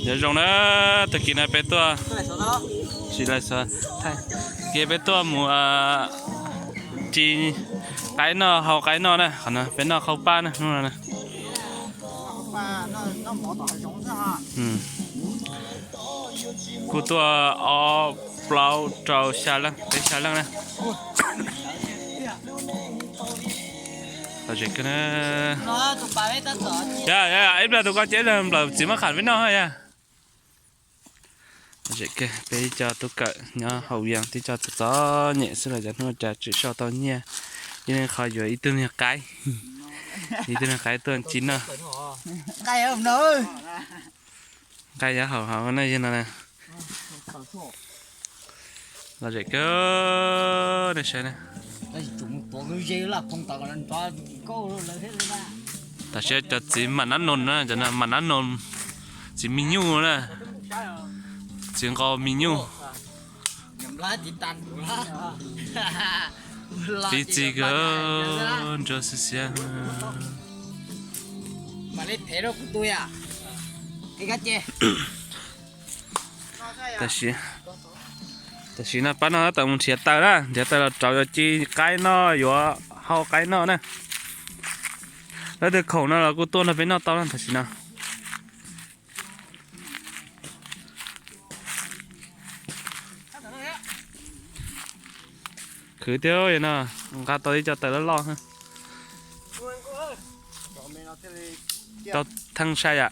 Nyob zoo na, tag kis no peb tuaj, tsis lais xov, tag kis peb tuaj mus ris qaib noj, hau qaib noj na, qhov no peb noj qhaub paj na hnub no na. Kuj tuaj ob plaub rau xya leej, peb xya leej na. Lom zem kawg na. Ib pliag tus ko ces nplawm txiv mab qham peb noj yog. Lom zem kawg, peb ib co tub kawm nyob hauv Vias tib co txom txom nyem xwb los cov hnub cas tseem sau tau nyiaj, ib leeg qhov yuav ib tug niag qaib, ib tug niag qaib tuaj ci noj. Nqaij yuav haum hauv no yog no. Lom zem kawg, nej saib na. Tam sim cov txiv mam nab noos na, cov mam nab noos, txiv me nyuj na, txiv nqaus me nyuj. Tib txi kawg, ntsuab xiab xiab. Tam sim no pab no tab tom mus nrhiav taws na, nrhiav taws los rauv yuav ci qaib noj, yuav hau qaib noj na. Leej twg khoom no los kuj tuaj nrog peb noj tau na tam sim no. Khwv thiab no, nqa tau ib co taws loj loj. Tau theej sai yam.